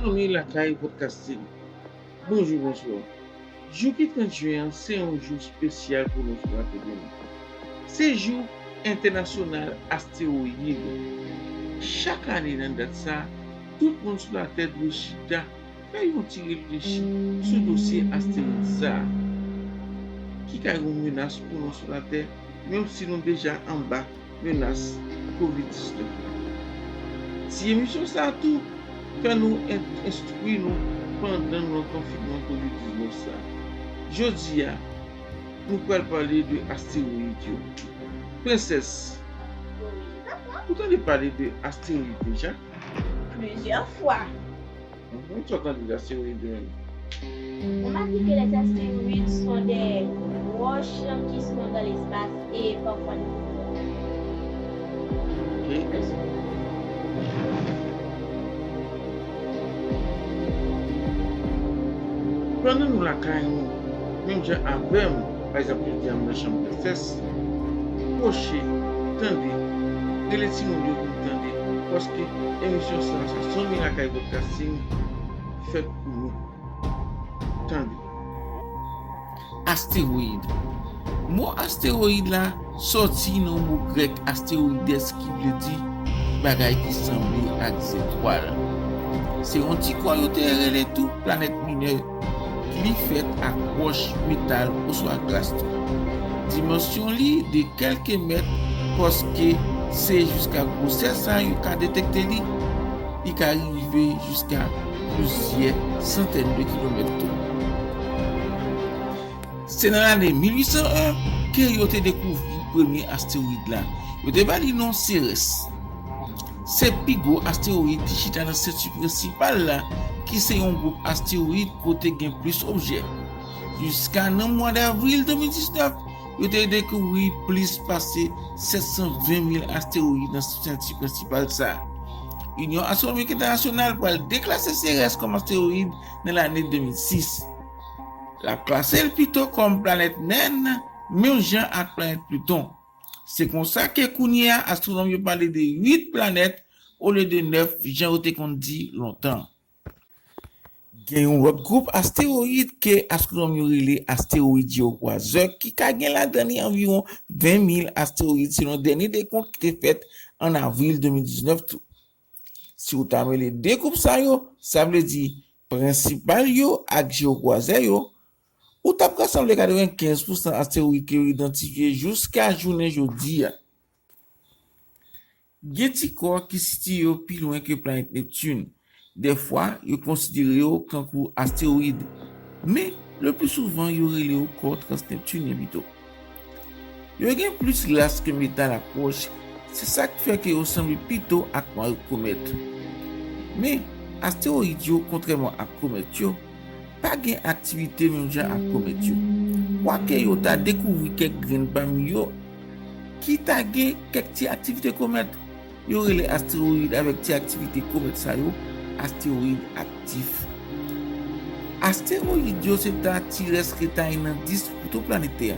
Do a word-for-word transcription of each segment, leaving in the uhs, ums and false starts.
Zanmi lakay Podcasting, bonjou, bonswa. Jou ki trant jen an se yon jou espesyal pou nou sou latè demen. Se jou entènasyonal astewoyid. Chak ane nan dat sa, tout moun sou latè dwe chita fè yon ti reflechi sou dosye astewoyid sa a. Ki ka yon menas pou nou sou latè, menm si nou deja anba menas kovid diznèf la. Ti emisyon sa a tou fè nou en-, enstwi nou pandan nou nan konfinman kovid diznèf sa a. Jodi a, nou pral pale de astewoyid yo. Prensès, ou tande pale de astewoyid deja? Plizyè fwa. Mhm, sa w tande de astewoyid yo menm? On m'a dit que les astéroïdes sont des roches qui sont dans l'espace et parfois nous. Ok. Pandan nou lakay nou, menm jan avè m, pa egzanp, jodi a m nan chanm prensès, pwoche, tande, rele timoun yo pou n tande, paske emisyon sa a, sa Zanmi Lakay Podcasting fèt pou nou. Tande. Astewoyid. Mo astewoyid la sòti nan mo grèk asteroides ki vle di bagay ki sanble ak zetwal. Se yon ti kò yo te rele tou planèt minè ki li fèt ak wòch, metal oswa glas tou. Dimansyon li de kèlke mèt, paske se jiska gwosè sa yo ka detekte li, li ka rive jiska plizyè santèn de kilomèt tou. Se nan lane mil uit san en ke yo te dekouvri premye astewoyid la. Yo te ba li non Ceres. Se pi gwo astewoyid ki chita nan senti prensipal la, ki se yon gwoup astewoyid kote gen plis objè. Jiska nan mwa davril de mil diznèf, yo te dekouvri plis pase sèt san ven mil astewoyid nan senti prensipal sa a. Inyon Astwonomik Entènasyonal pral deklase Ceres kòm astewoyid nan lane de mil sis. L ap klase l pito kòm planèt nèn, menm jan ak planèt Pliton. Se konsa ke kounye a, astwonòm yo pale de uit planèt olye de nèf, jan yo te konn di lontan. Gen yon lòt gwoup astewoyid ke astwonòm yo rele astewoyid jewokwazè, ki ka gen ladan li anviwon ven mil astewoyid, selon dènye dekonk ki te fèt an avril de mil diznèf tou. Si w ta mele de gwoup sa yo, sa vle di prensipal yo ak jewokwazè yo, ou t ap ka sanble katrevenkenz pousan astewoyid ke yo idantifye jiska jounen jodi a. Gen ti kò ki sitiye yo pi lwen ke planèt Neptin. Dèfwa, yo konsidere yo kankou astewoyid, men le pli souvan yo rele yo kò transneptinyen pito. Yo gen plis glas ke metal ak wòch, se sa k fè ke yo sanble pito ak mare komèt. Men, astewoyid yo, kontrèman ak komèt yo, pa gen aktivite menm jan ak komèt yo. Kwake yo ta dekouvri kèk grenn pami yo ki ta gen kèk ti aktivite komèt, yo rele astewoyid avèk ti aktivite komèt sa yo astewoyid aktif. Astewoyid yo se ta ti rès retay nan dis pwotoplanetè.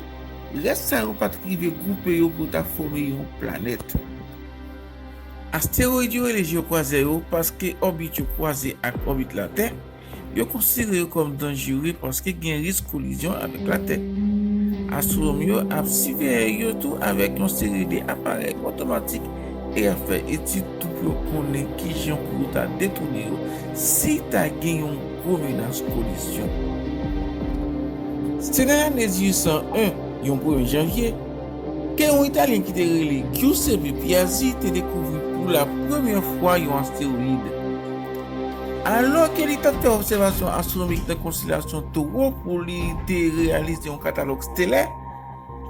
Rès sa yo pa t rive gwoupe yo pou ta fòme yon planèt. Astewoyid yo rele jewokwazè yo paske òbit yo kwaze ak òbit Latè. Yo konsidere yo kòm danjere paske gen risk kolizyon avèk Latè. Astwonòm yo ap siveye yo tou avèk yon seri de aparèy otomatik e ap fè etid tou pou yo konnen kijan pou yo ta detounen yo si ta gen yon gwo menas kolizyon. Se nan lane dizuit san en, yon premye janvye, ke yon Italyen ki te rele Giuseppe Piazzi te dekouvri pou la premyè fwa yon astewoyid. Alò ke li t ap fè obsèvasyon astwonomik nan konstelasyon Towo pou li te reyalize yon katalòg stelè,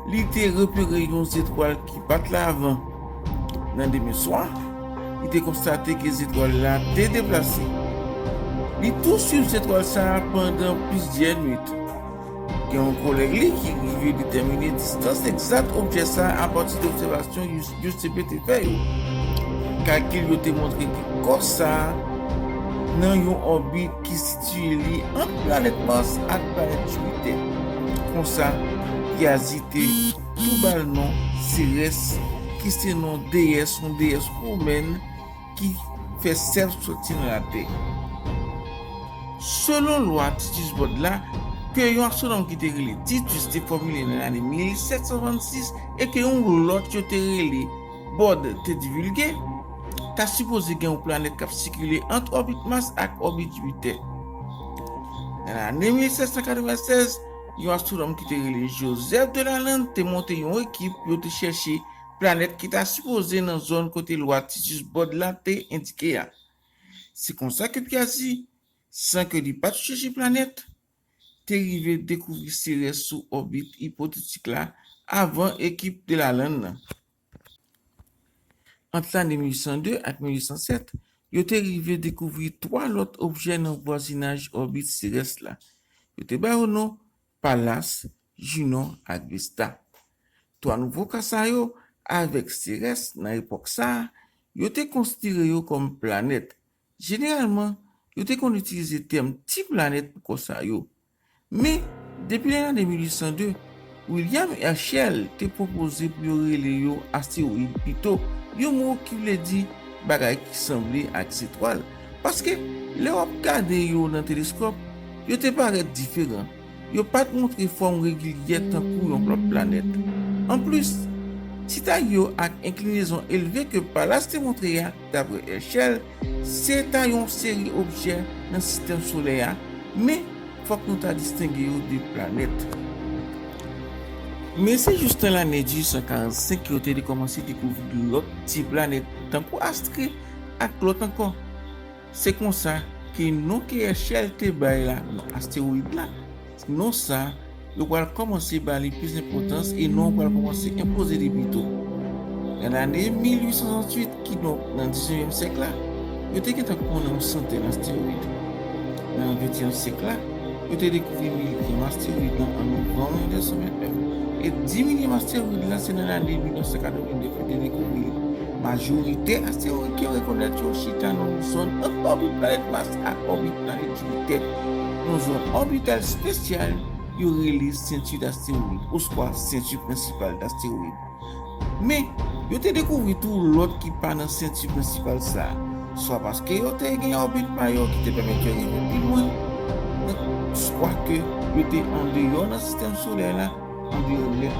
li te repere yon zetwal ki pa t la avan. Nan demen swa, li te konstate ke zetwal la te deplase. Li tou swiv zetwal sa a pandan plizyè nwit. Gen yon kòlèg li ki rive detèmine distans egzat objè sa a apati de obsèvasyon Yus-, Giuseppe te fè yo. Kalkil yo te montre ke kò sa a nan yon òbit ki sitiye li ant planèt Mars ak planèt Jipitè. Konsa, Piazzi te tou ba l non Serès, ki se non deyès, yon deyès womèn ki fè sèf soti nan Latè. Selon lwa Titius Bode la, ke yon astwonòm ki te rele Titius te fòmile nan lane mil sèt san trannsis e ke yon lòt yo te rele Bode te divilge, ta sipoze gen yon planèt k ap sikile ant òbit Mas ak òbit Jipitè. Nan lane mil sèt san katrevennsèz, yon astwonòm ki te rele Joseph de Lalande te monte yon ekip pou yo te chèche planèt ki ta sipoze nan zòn kote lwa Titius Bode la te endike a. Se konsa ke Piazzi, san ke li pa t chèche planèt, te rive dekouvri Serès sou òbit ipotetik la avan ekip de Lalande nan. Ant lane mil uit san de ak mil uit san sèt, yo te rive dekouvri twa lòt objè nan vwazinaj òbit Serès la. Yo te ba yo non Pallas, Junon ak Vesta. Twa nouvo ka sa yo, avèk Serès nan epòk sa a, yo te konsidere yo kòm planèt. Jeneralman, yo te konn itilize tèm ti planèt pou kò sa yo. Men, depi nan lane mil uit san de, William Herschel te pwopoze pou yo rele yo astewoyid pito, yon mo ki vle di bagay ki sanble ak zetwal. Paske, lè w ap gade yo nan teleskòp, yo te parèt diferan. Yo pa t montre fòm regilye tankou yon lòt planèt. Anplis, ti tay yo ak enklinezon elve ke Pallas te montre a, dapre Herschel, se ta yon seri objè nan sistèm solè a, men fòk nou ta distenge yo de planèt. Men se jis nan lane dizuit san karannsenk ke yo te kòmanse dekouvri lòt ti planèt, tankou Astrée ak lòt ankò. Se konsa ke non ke Herschel te bay la, non astewoyid la, non sa, yo pral kòmanse ba li plis enpòtans e non pral kòmanse enpoze li pito. Nan lane mil uit san tranntuit, kidonk nan diznevyèm syèk la, yo te gentan konnen yon santèn astewoyid. Nan ventyèm syèk la, yo te dekouvri milyèm astewoyid lan an novanm mil nèf san vennnèf, e dis milyèm astewoyid la se nan lane mil nèf san katrevennnèf yo te dekouvri li. Majorite astewoyid ke yo rekonèt yo chita nan yon zòn ant òbit planèt Mas ak òbit planèt Jipitè, yon zòn òbital espesyal yo rele senti dastewoyid, oswa senti prensipal dastewoyid. Men, yo te dekouvri tou lòt ki pa nan senti prensipal sa a, swa paske yo te gen òbit pa yo ki te pèmèt yo rive pi lwen, swa ke yo te andeyò nan sistèm solè la, andeyò nèt.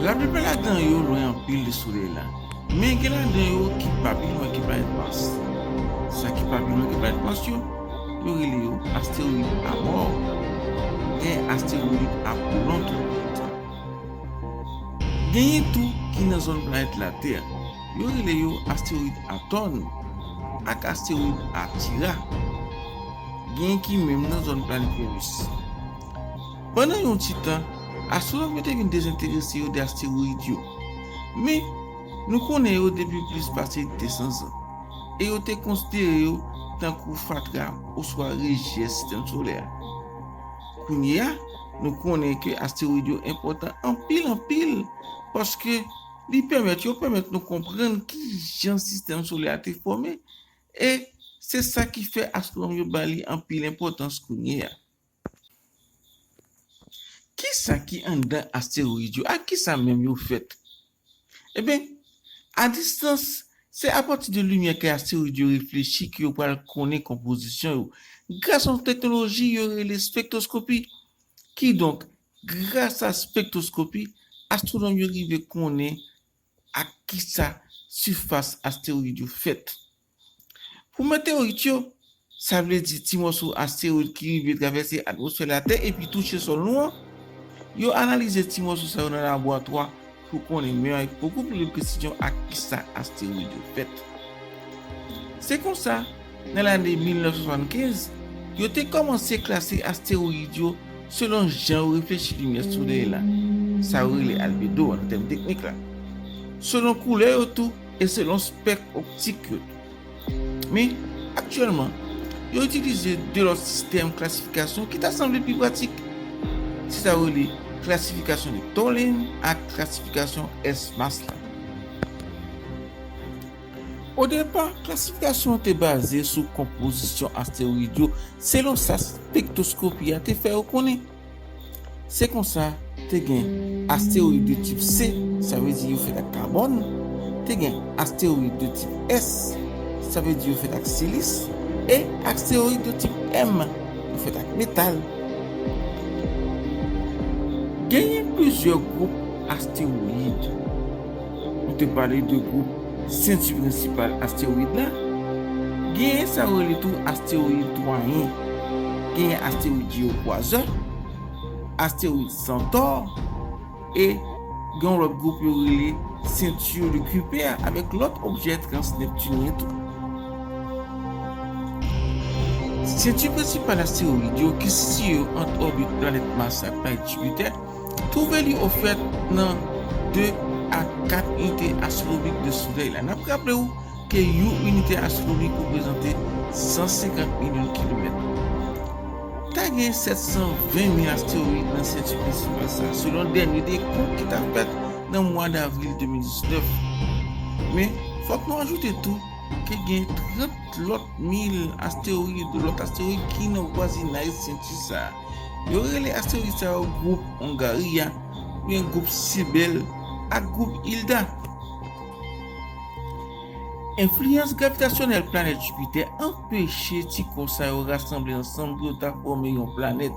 Laplipa ladan yo lwen anpil de Solèy la, men gen ladan yo ki pa pi lwen ke planèt Mas. Sa ki pa pi lwen ke planèt Mas yo, yo rele yo astewoyid amò, oubyen astewoyid Apolon tou. Genyen tou ki nan zòn planèt Latè, yo rele yo astewoyid Atòn ak astewoyid Atira. Genyen ki menm nan zòn planèt Venus. Pandan yon ti tan, astwonòm yo te vin dezenterese yo de astewoyid yo. Men, nou konnen yo depi plis pase de san zan, e yo te konsidere yo tankou fatra oswa rejè sistèm solè a. Kounye a, nou konnen ke astewoyid yo enpòtan anpil, anpil, paske li pèmèt, yo pèmèt nou konprann ki jan sistèm solè a te fòme, e se sa ki fè astwonòm yo ba li anpil enpòtans kounye a. Kisa ki anndan astewoyid yo? Ak kisa menm yo fèt? Eben, a distans, se apati de limyè ke astewoyid yo reflechi ke yo pral konnen konpozisyon yo, gras a yon teknoloji yo rele spektwoskopi. Kidonk, gras a spektwoskopi, astwonòm yo rive konnen ak kisa sifas astewoyid yo fèt. Pou meteorit yo, sa vle di ti mòso astewoyid ki rive travèse atmosfè Latè epi touche sòl nou an, yo analize ti mòso sa yo nan laboratwa pou konnen, men avèk bokou plis de presizyon ak kisa astewoyid yo fèt. Se konsa, nan lane mil nèf san swasannkenz, yo te kòmanse klase astewoyid yo selon jan yo reflechi limyè solèy la, sa yo rele albedo an tèm teknik la, selon koulè yo tou e selon spèk optik yo tou. Men, aktyèlman, yo itilize de lòt sistèm klasifikasyon ki ta sanble pi pratik. Se sa yo rele klasifikasyon de Tholen ak klasifikasyon S-MASS la. Odepa, klasifikasyon an te baze sou konpozisyon astewoyid yo selon sa spektwoskopi a te fè yo konnen. Se konsa, te gen astewoyid de tip C, sa vle di yo fèt ak kabòn, te gen astewoyid de tip S, sa vle di yo fèt ak silis, e astewoyid de tip M, yo fèt ak metal. Genyen plizyè gwoup astewoyid. Nou te pale de gwoup senti prensipal astewoyid la. Genyen sa yo rele tou astewoyid dwayen. Genyen astewoyid Geo Quasar, astewoyid Centaure, e gen yon lòt gwoup yo rele senti de Kuiper avèk lòt objè transneptinyen tou. Senti prensipal astewoyid yo ki sitiye yo ant òbit planèt Mas ak planèt Jipitè twouve li ofèt nan de a kat inite astwonomik de Solèy la. N ap raple w ke yon inite astwonomik reprezante san senkant milyon kilomèt. Ta gen sèt san ven mil astewoyid nan senti prensipal sa a, selon dènye dekont ki ta fèt nan mwa davril de mil diznèf. Men, fòk nou ajoute tou ke gen trant lòt mil astewoyid, lòt astewoyid ki nan vwazinay senti sa a. Yo rele astewoyid sa yo gwoup Hungaria, oubyen gwoup Cybele, ak gwoup Hilda. Enfliyans gravitasyonèl planèt Jipitè anpeche ti kò sa yo rasanble ansanm pou yo ta fòme yon planèt.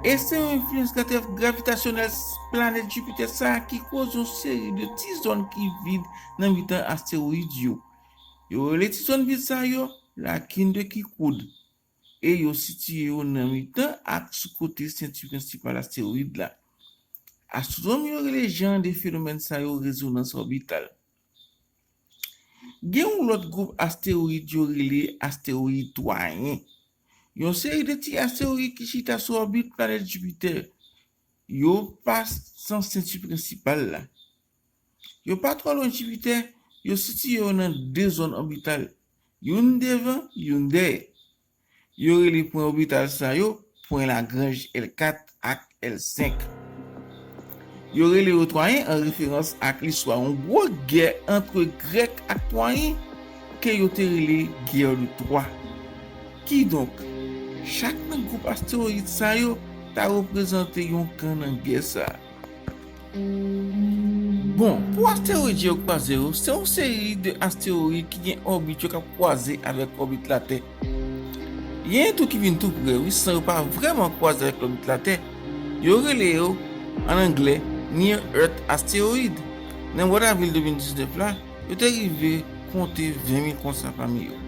E se yon enfliyans gravitasyonèl planèt Jipitè sa a ki koz yon seri de ti zòn ki vid nan mitan astewoyid yo. Yo rele ti zòn vid sa yo lakin de Kirkwood, e yo sitiye yo nan mitan ak sou kote senti prensipal astewoyid la. Astwonòm yo rele jan de fenomèn sa yo rezonans òbital. Gen yon lòt gwoup astewoyid yo rele astewoyid dwayen. Yon seri de ti astewoyid ki chita sou òbit planèt Jipitè. Yo pa nan senti prensipal la. Yo pa twò lwen Jipitè, yo sitiye yo nan de zòn òbital, youn devan, youn dèyè. Yo rele pwen òbital sa yo pwen Lagranj L kat ak L senk. Yo rele yo twayen an referans ak listwa yon gwo gè ant Grèk ak twayen ke yo te rele Guerre de Troie. Kidonk, chak nan gwoup astewoyid sa yo ta reprezante yon kan nan gè sa a. Bon, pou astewoyid Geo Quasar yo, se yon seri de astewoyid ki gen òbit yo k ap kwaze avèk òbit Latè. Genyen tou ki vin tou pre, wi, san yo pa vrèman kwaze avèk òbit Latè. Yo rele yo, an anglè, Near Earth Asteroid. Nan mwa davril de mil diznèf la, yo te rive konte ven mil konsa pami yo.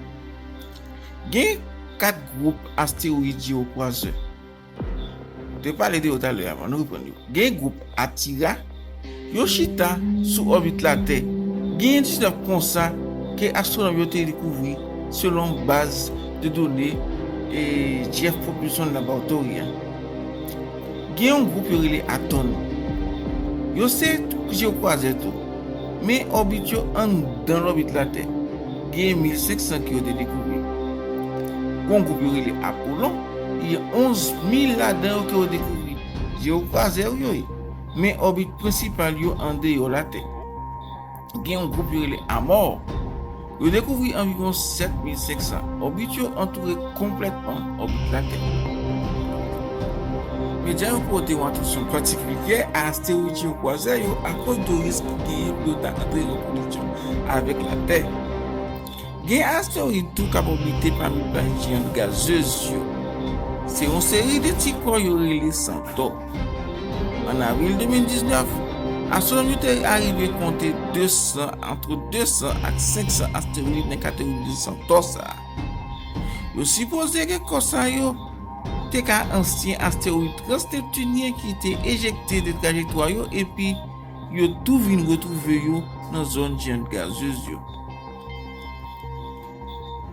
Gen kat gwoup astewoyid Geo Quasar. Nou te pale de yo talè a, nou reprann yo. Gen gwoup Atira, yo chita sou òbit Latè. Gen diznèf konsa ke astwonòm yo te dekouvri selon baz de done e Jet Propulsion Laboratory a. Gen yon gwoup yo rele Aton. Yo se Geo Quasar tou, men òbit yo anndan lòbit Latè. Gen mil senk san ke yo te dekouvri. Gon gwoup yo rele Apollon, gen onz mil ladan yo ke yo dekouvri. Geo Quasar yo ye, men òbit prensipal yo andeyò Latè. Gen yon gwoup yo rele Amor. Yo dekouvri anviwon sèt mil senk san. Òbit yo antoure konplètman òbit Latè. Medya yo pote yon atansyon patikilyè a astewoyid Geo Quasar yo akoz de risk ki genyen pou yo ta antre an kolizyon avèk Latè. Gen astewoyid tou k ap òbite pami planèt jiyant gazez yo. Se yon seri de ti kò yo rele Centaure. An avril de mil diznèf, astwonòm yo te arive konte de san, ant de san ak senk san astewoyid nan kategori de Centaure sa a. Yo sipoze ke kò sa yo te ka ansyen astewoyid transneptinyen ki te ejekte de trajektwa yo epi yo tou vin retwouve yo nan zòn jiyant gazez yo.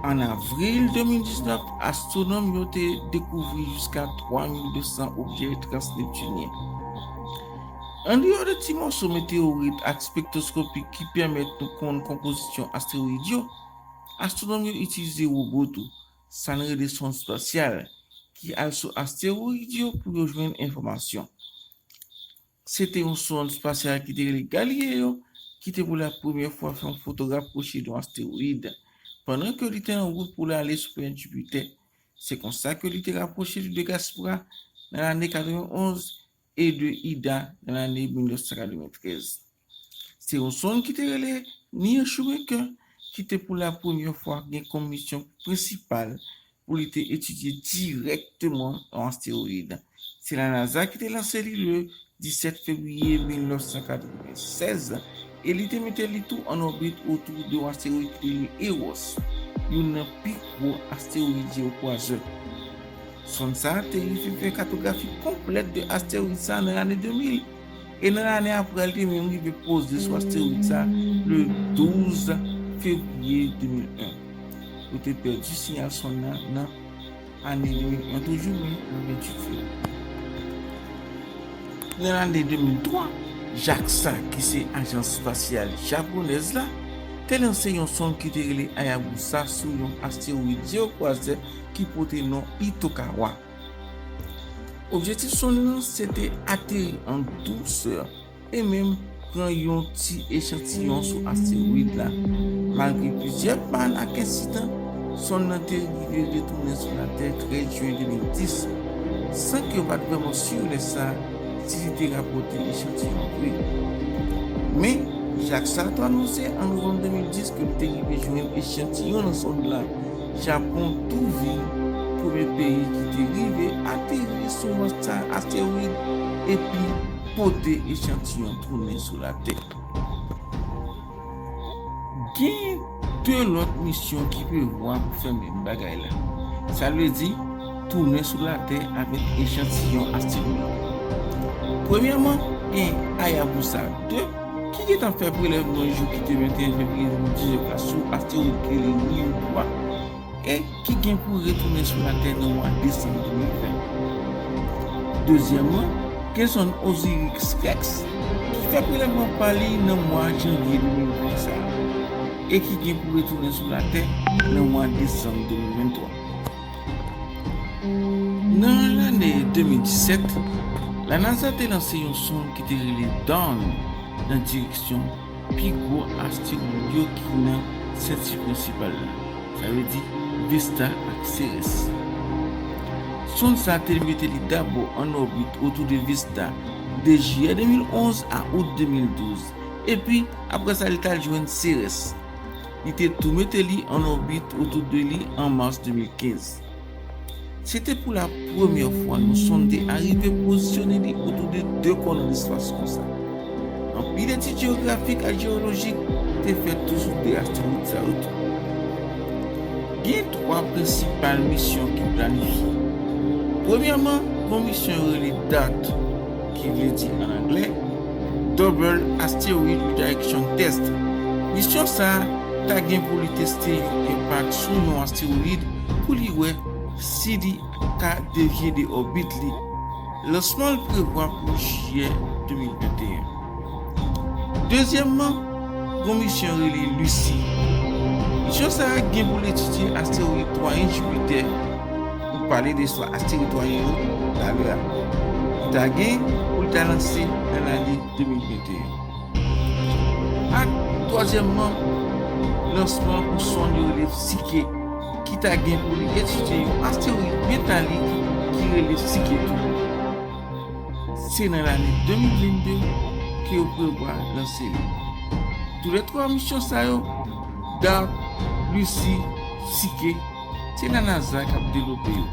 An avril de mil diznèf, astwonòm yo te dekouvri jiska twa mil de san objè transneptinyen. Andeyò de ti mòso meteyorit ak spektroskopi ki pèmèt nou konn konpozisyon astewoyid yo, astwonòm yo itilize wobo tou, sa n rele sonn espasyal, ki al sou astewoyid yo pou yo jwenn enfòmasyon. Se te yon sonn espasyal ki te rele Galileo, ki te pou la premyè fwa fè yon foto rapwoche de yon astewoyid, pandan ke li te an wout pou l ale sou planèt Jipitè. Se konsa ke li te rapwoche de Gaspra nan lane katrevenn onz e de Ida nan lane mil nèf san katreventrèz. Se yon sonn ki te rele Near Shoemaker ki te pou la premyè fwa gen kòm misyon prensipal pou li te etidye dirèkteman yon astewoyid. Se la NASA ki te lanse li le disèt fevriye mil nèf san katrevennsèz e li te mete li tou an òbit otou de yon astewoyid ki rele Eros, youn nan pi gwo astewoyid zewo kwazè. Sonn sa a te rive fè katografi konplèt de astewoyid sa a nan lane de mil. E nan lane apre, li te menm rive poze sou astewoyid sa a le douz fevriye de mil en. Yo te pèdi siyal sonn nan nan ane de mil en toujou, men le venntuit fevriye. Nan lane de mil twa, JAXA, ki se ajans espasyal japonèz la, te lanse yon sonn ki te rele Hayabusa sou yon astewoyid zewo kwazè ki pote non Itokawa. Objektif sonn nan se te ateri an dousè e menm pran yon ti echantiyon sou astewoyid la. Malgre plizyè pàn ak ensidan, sonn nan te rive retounen sou Latè trèz jen de mil dis, san ke yo pa t vrèman si lè sa a si li te rapòte echantiyon vre. Men, JAXA te anonse an novanm de mil dis ke li te rive jwenn echantiyon nan sonn la. Japon tou vin premye peyi ki te rive ateri sou yon astewoyid epi pote echantiyon tounen sou Latè. Gen de lòt misyon ki prevwa pou fè menm bagay la. Sa vle di, tounen sou Latè avèk echantiyon astewoyid. Premyèman, gen Hayabusa de, ki gentan fè prelèvman jou ki te venteyen fevriye de mil diznèf la sou astewoyid ki rele Ryugu a, e ki gen pou retounen sou Latè nan mwa desanm de mil ven. Dezyèmman, gen sonn Osiris-Rex, ki fè prelèvman pa li nan mwa janvye de mil ven sa a, e ki gen pou retounen sou Latè nan mwa desanm de mil venntwa. Nan lane de mil disèt, la NASA te lanse yon sonn ki te rele Dawn nan direksyon pi gwo astewoyid yo ki nan senti prensipal la, sa vle di Vesta ak Ceres. Sonn sa te mete li dabò an òbit otou de Vesta de jiyè de mil onz a out de mil douz, epi apre sa li t al jwenn Ceres. Li te tou mete li an òbit otou de li an mas de mil kenz. Se te pou la premyè fwa yon sonn te arive pozisyone li otou de de kòn nan lespas konsa. Anpil etid jewografik ak jewolojik te fèt tou sou de astewoyid sa yo tou. Gen twa prensipal misyon ki planifye. Premyèman, yon misyon yo rele DART, ki vle di an anglè Double Asteroid Redirection Test. Misyon sa a ta gen pou li teste yon enpak sou yon astewoyid pou li wè si li ka devye de òbit li. Lansman l prevwa pou jiyè de mil venteyen. Dezyèmman, yon misyon rele Lucy. Misyon sa a gen pou l etidye astewoyid twayen Jipitè. Nou pale de istwa astewoyid twayen yo talè a. Li ta gen pou l ta lanse nan lane de mil venteyen. Ak twazyèmman, lansman yon sonn yo rele Psyche, ki ta gen pou li etidye yon astewoyid byen tali ki rele Psyche tou. Se nan lane de mil vennde ke yo prevwa lanse li. Toulètwa misyon sa yo, DART, Lucy, Psyche, se la NASA k ap devlope yo.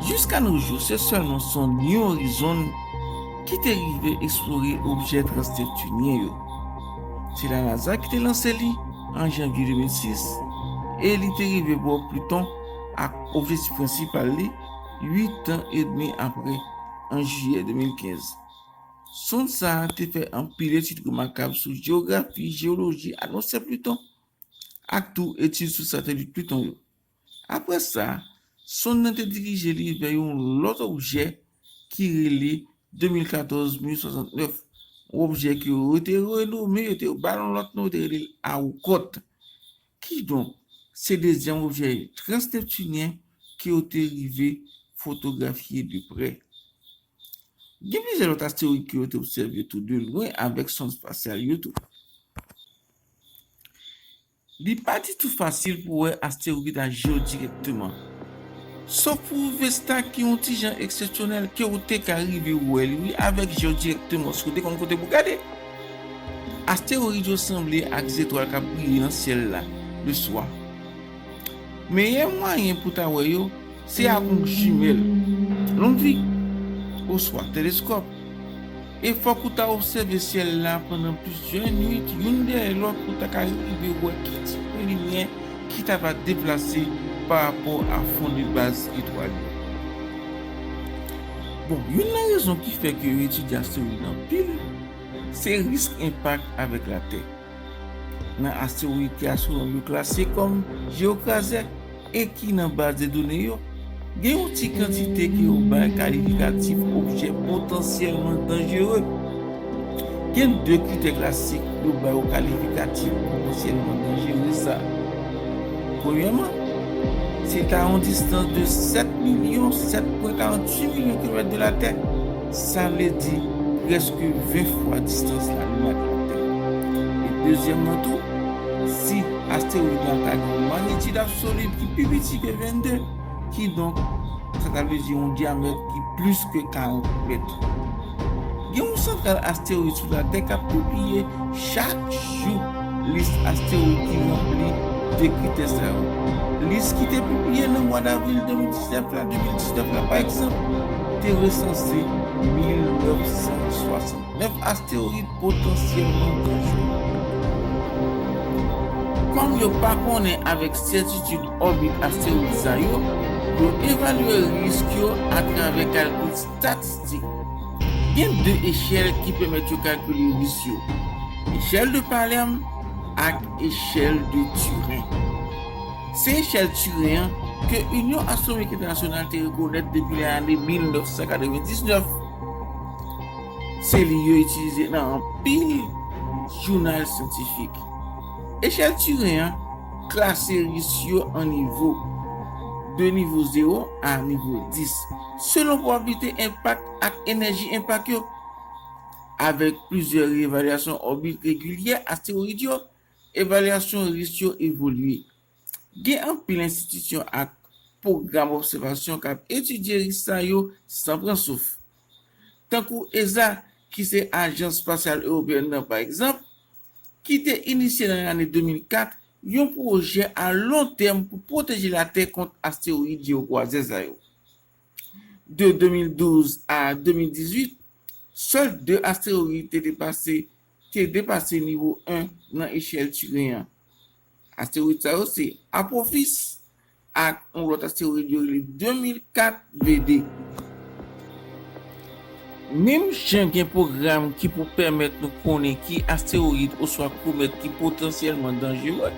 Jiska nos jours, se sèlman sonn New Horizon ki te rive eksplore objè transneptinyen yo. Se la NASA ki te lanse li an janvye de mil sis, e li te rive bò Pliton ak objektif prensipal li uit an edmi apre, an jiyè de mil kenz. Sonn sa a te fè anpil etid remakab sou jewografi, jewoloji, atmosfè Pliton, ak tou etid sou satelit Pliton yo. Apre sa, sonn nan te dirije li vè yon lòt objè ki rele de mil katòz mil swasantnèf, yon objè ke yo te renome, yo te ba l yon lòt non, yo te rele l Harcourt. Kidonk, se dezyèm objè transneptinyen ke yo te rive fotografye de prè. Gen plizyè lòt astewoyid ke yo te obsève tou de lwen avèk sonn espasyal yo tou. Li pa ditou fasil pou wè astewoyid la jeodirekteman. Sòf pou Vesta ki yon ti jan eksepsyonèl ke w te ka rive wè li wi avèk jeodirekteman si w te konn kote pou gade. Astewoyid yo sanble ak zetwal k ap briye nan syèl la leswa. Meyè mwayen pou w ta wè yo, se ak yon jimèl, longvi, oswa teleskòp. E fòk ou ta obsève syèl la pandan plizyè nuit, youn dèyè lòt, pou w ta ka rive wè ki tip de limyè ki ta va deplase pa rapò a fon de baz etwal yo. Bon, youn nan rezon ki fè ke yo etidye astewoyid anpil, se risk enpak avèk Latè. Nan astewoyid ke astwonòm yo klase kòm jewokrazè e ki nan baz de done yo, gen yon ti kantite ke yo bay kalifikatif objè potansyèlman danjere. Gen de kritè klasik yo bay yo kalifikatif potansyèlman danjere sa. Premyèman, se ta yon distans de sèt milyon sèt pwen karanntuit milyon kilomèt de Latè, sa vle di prèske ven fwa distans Lalin ak Latè. E dezyèmman tou, si astewoyid la ta gen yon magnitid absoli ki pi piti ke vennde, kidonk, sa ta vle di yon dyamèt ki plis ke karant mèt. Gen yon santral astewoyid sou Latè k ap pibliye chak jou lis astewoyid ki ranpli de kritè sa yo. Lis ki te pibliye nan mwa davril de mil diznèf la, de mil diznèf la, pa egzanp, te resanse mil nèf san swasannnèf astewoyid potansyèlman danjere. Kòm yo pa konnen avèk sètitid òbit astewoyid sa yo, yo evalye risk yo atravè kalkil estatistik. Gen de echèl ki pèmèt yo kalkile risk yo: echèl de Palèm ak echèl de Tiren. Se echèl Tiren an ke Inyon Astwonomik Entènasyonal te rekonèt depi lane mil nèf san katrevendiznèf. Se li yo itilize nan anpil jounal syantifik. Echèl Tiren an klase risk yo an nivo, de nivo zewo a nivo dis, selon pwobablite enpak ak enèji enpak yo. Avèk plizyè reevalyasyon òbit regilyè astewoyid yo, evalyasyon risk yo evolye. Gen anpil enstitisyon ak pwogram obsèvasyon k ap etidye risk sa yo san pran souf. Tankou eza, ki se Ajans Espasyal Ewopeyèn nan, pa egzanp, ki te inisye nan lane de mil kat yon pwojè a lon tèm pou pwoteje Latè kont astewoyid jewokrazè sa yo. De de mil douz a de mil dizuit, sèl de astewoyid te depase, te depase nivo en nan echèl Tiren an. Astewoyid sa yo se Apophis ak yon lòt astewoyid yo rele de mil kat V D. Menm jan gen pwogram ki pou pèmèt nou konnen ki astewoyid oswa komèt ki potansyèlman danjere,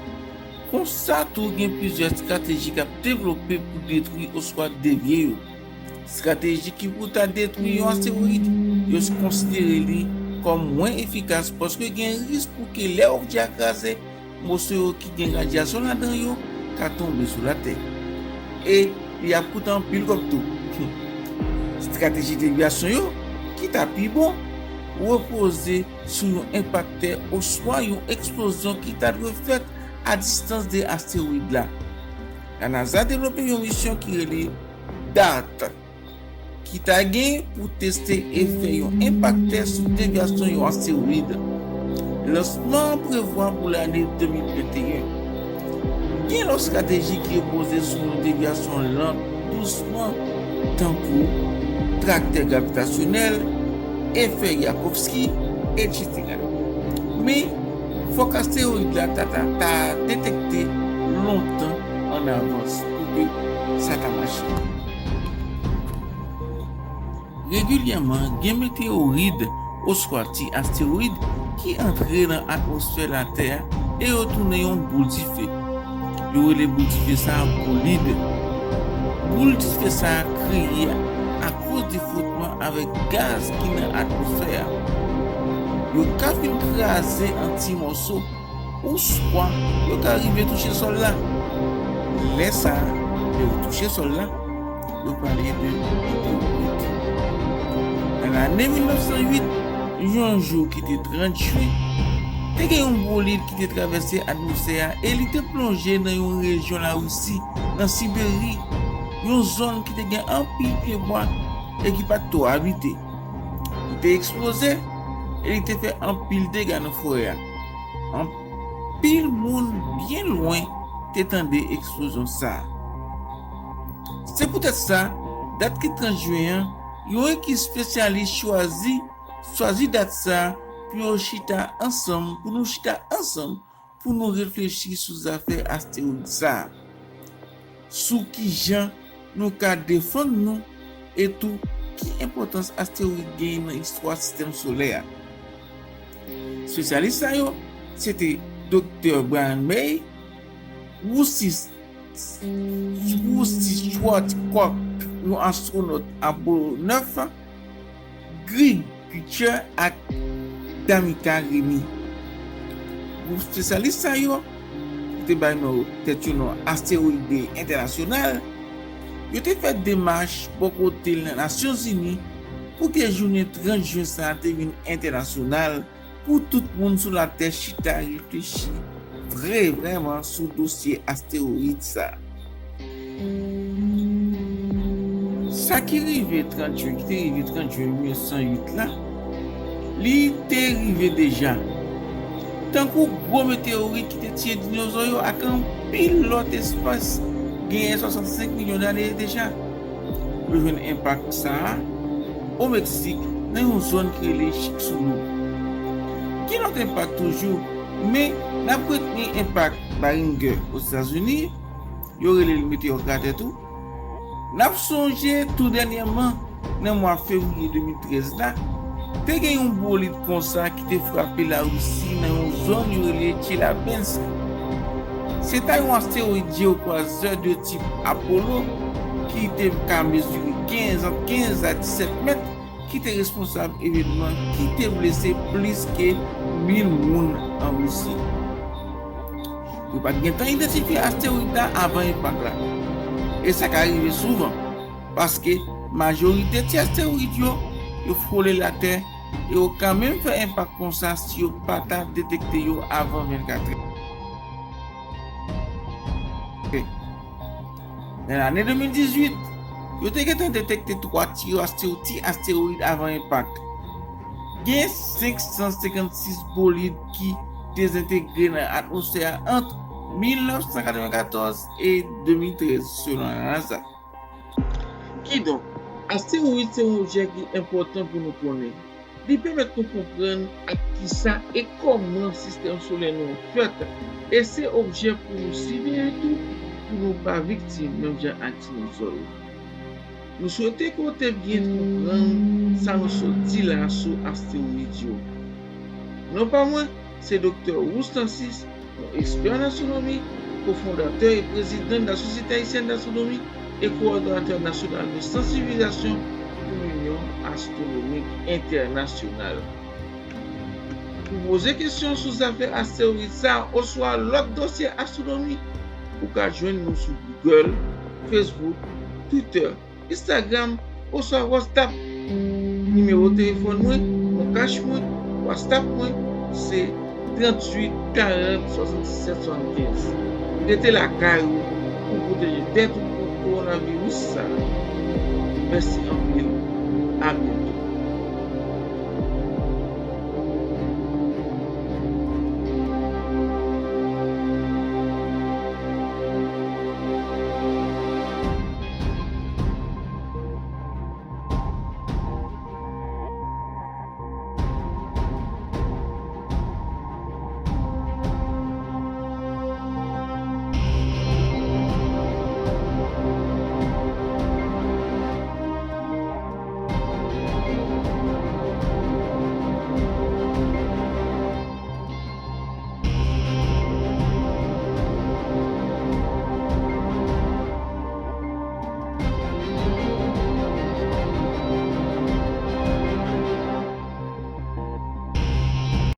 konsa tou gen plizyè estrateji k ap devlope pou detwi oswa devye yo. Estrateji ki pou ta detwi yon astewoyid, yo konsidere li kòm mwen efikas paske gen risk pou ke lè objè a kraze, moso yo ki gen radyasyon ladan yo ka tonbe sou Latè. E li ap koute anpil kòb tou. Estrateji devyasyon yo, ki ta pi bon, repoze sou yon enpaktè oswa yon eksplozyon ki ta dwe fèt a distans de astewoyid la. La NASA devlope yon misyon ki rele DART, ki ta gen pou teste efè yon enpaktè sou devyasyon yon astewoyid. Lansman an prevwa pou lane de mil venteyen. Gen lòt estrateji ki repoze sou yon devyasyon lant, dousman, tankou traktè gravitasyonèl, efè Yarkovsky, etsetera. Men, fòk astewoyid la ta, ta, ta detekte lontan an avans pou ke sa ta mache. Regilyèman, gen meteyorit oswa ti astewoyid ki antre nan atmosfè Latè a e yo tounen yon boul dife. Yo rele boul dife sa a bolid. Boul dife sa a kreye akoz de fwotman avèk gaz ki nan atmosfè a. Yo ka fin kraze an ti mòso, oswa yo ka rive touche sòl la. Lè sa a, lè yo touche sòl la, yo pale de meteyorit. Nan lane mil nèf san uit, yon jou ki te trant jen, te gen yon bolid ki te travèse atmosfè a e li te plonje nan yon rejyon Larisi, nan Siberi, yon zòn ki te gen anpil pyebwa e ki pa t twò abite. Li te eksploze, e li te fè anpil dega nan forè a. Anpil moun byen lwen te tande eksplozyon sa a. Se poutèt sa, dat ki trant jen an, yon ekip espesyalis chwazi, chwazi dat sa a pou yo chita ansanm, pou nou chita ansanm, pou nou reflechi sou zafè astewoyid sa a, sou kijan nou ka defann nou, e tou ki enpòtans astewoyid genyen nan istwa sistèm solè a. Espesyalis sa yo, se te Doktè Brian May, Russell, Russell Schwarzkopf, yon astwonòt Apollo nèf, Greg Gutschall ak Tamika Remy. Gwoup espesyalis sa yo, ki te bay non tèt yo non Asteroid Day Entènasyonal, yo te fè demach bò kote nan Nasyonzini pou ke jounen trant jen sa a te vin entènasyonal, pou tout moun sou latè chita reflechi vre, vrèman sou dosye astewoyid sa. Sa ki rive trant jen, ki te rive trant jen mil nèf san uit la, li te rive deja. Tankou gwo meteyorit ki te tiye dinozò yo ak anpil lòt espès genyen swasannsenk milyon dane deja. Yo jwenn enpak sa a o Meksik, nan yon zòn ki rele Chicxulub. Gen lòt enpak toujou, men n ap retni enpak Barringer Ozetazini, yo rele l meteyò kratè tou. N ap sonje tou dènyèman, nan mwa fevriye de mil trèz la, te gen yon bolid konsa ki te frape Larisi nan yon zòn yo rele Tchelyabinsk. Se ta yon astewoyid jewokwazè de tip Apollo ki te ka mezire kenz, ant kenz a disèt mèt, ki te responsab evènman ki te blese plis ke mil moun an Risi. Yo pa t gentan idantifye astewoyid la avan enpak la. E sa ka rive souvan, paske majorite ti astewoyid yo, yo frole Latè e yo ka menm fè enpak konsa si yo pa ta detekte yo avan vennkat è. Nan lane de mil dizuit, yo te gentan detekte twa ti astero-, ti astewoyid avan enpak. Gen senk san senkannsis bolid ki dezentegre nan atmosfè a ant mil nèf san katrevenkatòz e de mil trèz, selon la NASA. Kidonk, astewoyid se yon objè ki enpòtan pou nou konnen. Li pèmèt nou konprann ak kisa e kòman sistèm solè nou an fèt, e se objè pou nou siveye tou, pou nou pa viktim menm jan ak dinozò yo. Nou swete ke w te byen konprann sa nou sot di la sou astewoyid yo. Non pa mwen, se Doktè Roustansis, yon ekspè an astwonomi, kofondatè e prezidan de la Société Haïtienne d'Astronomie e kowòdonatè nasyonal de sansibilizasyon pou Linyon Astwonomik Entènasyonal. Pou poze kesyon sou zafè astewoyid sa a oswa lòt dosye astwonomi, ou ka jwenn nou sou Google, Facebook, Twitter, Instagram, oswa WhatsApp. Nimewo telefòn mwen, mon cash mwen, WhatsApp mwen, se tranntuit karant swasanndisèt swasannkenz. Rete lakay ou pou pwoteje tèt ou kont kowonaviris sa a. Mèsi anpil. A byento.